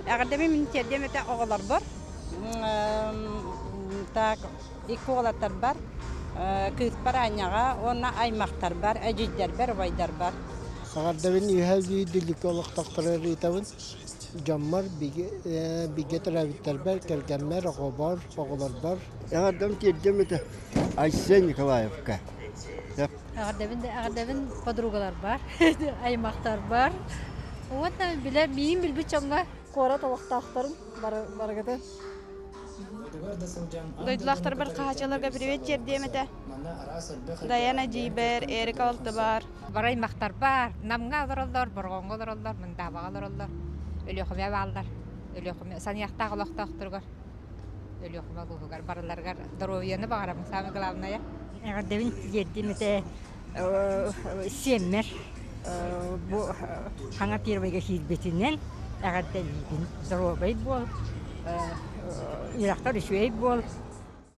Эҕэрдэбин мин тиэрдиэм этэ оҕолорбор. Так, икки уолаттарбар, кыыспар Аняҕа уонна аймахтарбар, эдьиийдэрбэр, убайдарбар. Эҕэрдэбин үһэ бүлүүкэ олохтоохтору ыытабын. Дьоммор, бигэ төрөөбүттэрбэр, кэргэммэр, оҕобор, оҕолорбор. Эҕэрдэм тиэрдиэм этэ Айсен Николаевка. Эҕэрдэбин эҕэрдэбин подругаларбар, аймахтарбар. Уонна билэ миин билбит дьоҥҥо куорат олохтоохторун барыгытын. Дойдулаахтарбар хаһааччыларга привет тиэрдиэм этэ. Даяна Дьиибэр, Эрика Алтыбар. Бар аймахтарбар, Намҥа олороллор, Борҕоҥҥо олороллор, Мындаабаҕа олороллор, Өлүөхүмэ бааллар. Өлүөхүмэ саныахтаах олохтоохторугар, Өлүөхүмэ улууһугар барыларыгар доруобуйаны баҕарабын, самое главное. Эҕэрдэбин тиэрдим этэ сиэммэр бу хаҥа первыйга киирбитинэн эҕэрдэлиибин. Доруобай буол, үөрэххэр үчүгэй буол.